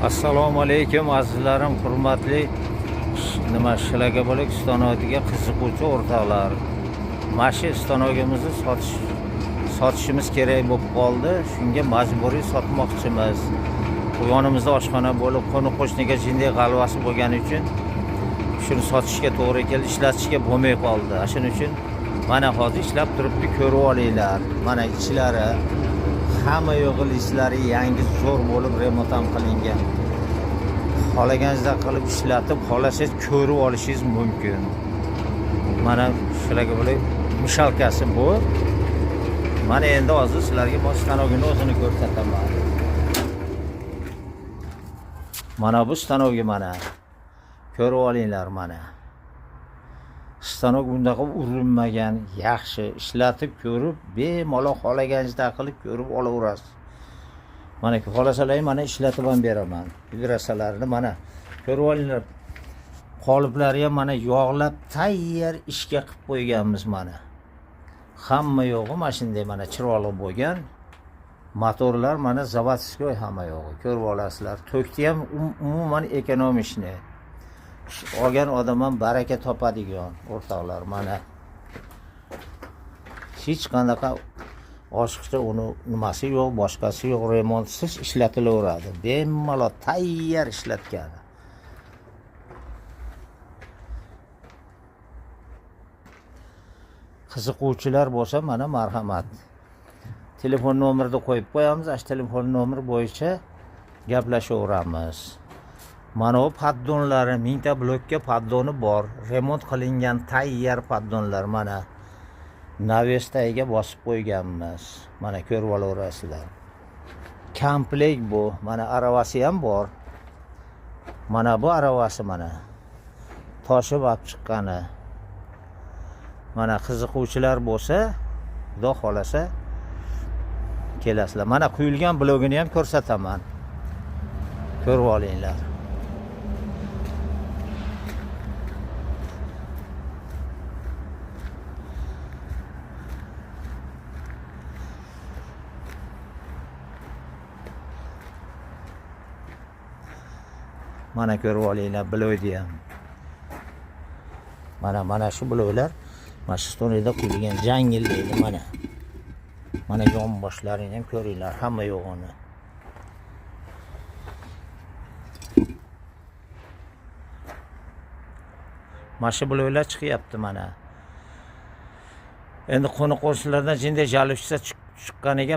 Assalomu alaykum azizlarim, hurmatli nima Shlakoblo'k stanogiga qiziquvchi o'rtoqlar. Mana shu stanogimizni sotishimiz kerak bo'lib qoldi. Shunga majburiy sotmoqchimiz. Bu yonimizda oshxona bo'lib, qo'ni qo'shniga jinday g'alvasi bo'lgani uchun shuni sotishga to'g'ri keldi, ishlatishga bo'lmay qoldi. Shuning uchun mana hozir ishlab turibdi, ko'rib olinglar. Mana ichlari hamma yo'g'i listlari yangi zo'r bo'lib remont ham qilingan. Xohlaganingizda qilib ishlatib, xohlasangiz ko'rib olishingiz mumkin. Mana shularga мешалка si bu. Mana endi hozir sizlarga bu stanogini o'zini ko'rsataman. Mana bu stanogi mana. Ko'rib olinglar mana. Stanok bundaqa urinmagan, yaxshi ishlatib ko'rib, bemalol xohlaganingizda qilib ko'rib olaverasiz. Mana xohlasalar mana ishlatib ham beraman. Vibrasalarini mana ko'rib olinglar. Qoliplari ham mana yog'lab tayyor ishga qilib qo'yganmiz mana. Hamma yo'g'i mana shunday mana chiroyli bo'lgan. Motorlar mana заводской hamma yo'g'i. Ko'rib olasizlar. Tokni ham umuman экономичный. Olgan odam ham baraka topadigan o'rtoqlar mana. Hech qanaqa oshiqcha uni nimasi yo'q, boshqasi yo'q, remontsiz ishlatilaveradi. Bemalol tayyor ishlatgani. Qiziquvchilar bo'lsa mana marhamat. Telefon nomerini qo'yib qo'yamiz, shu telefon nomeri bo'yicha gaplashaveramiz. Mana bu poddonlari, 1000 ta blokka poddoni bor. Remont qilingan tayyor poddonlar mana. Навес tagiga bosib qo'yganmiz. Mana ko'rib olaverasizlar. Komplekt bu. Mana aravasi ham bor. Mana bu aravasi mana. Toshib olib chiqqani. Mana qiziquvchilar bo'lsa, Xudo xolasa kelasizlar. Mana quyilgan blogini ham ko'rsataman. Ko'rib olinglar. Mana ko'rib olinglar blogni ham. Mana shu bloklar mana shu stanokda quyilgan jangillaydi mana. Mana yonboshlarini ham ko'ringlar, hamma yo'g'ini. Mana shu bloklar chiqyapti mana. Endi qo'ni qo'shnilardan jinday жаловаться chiqqaniga.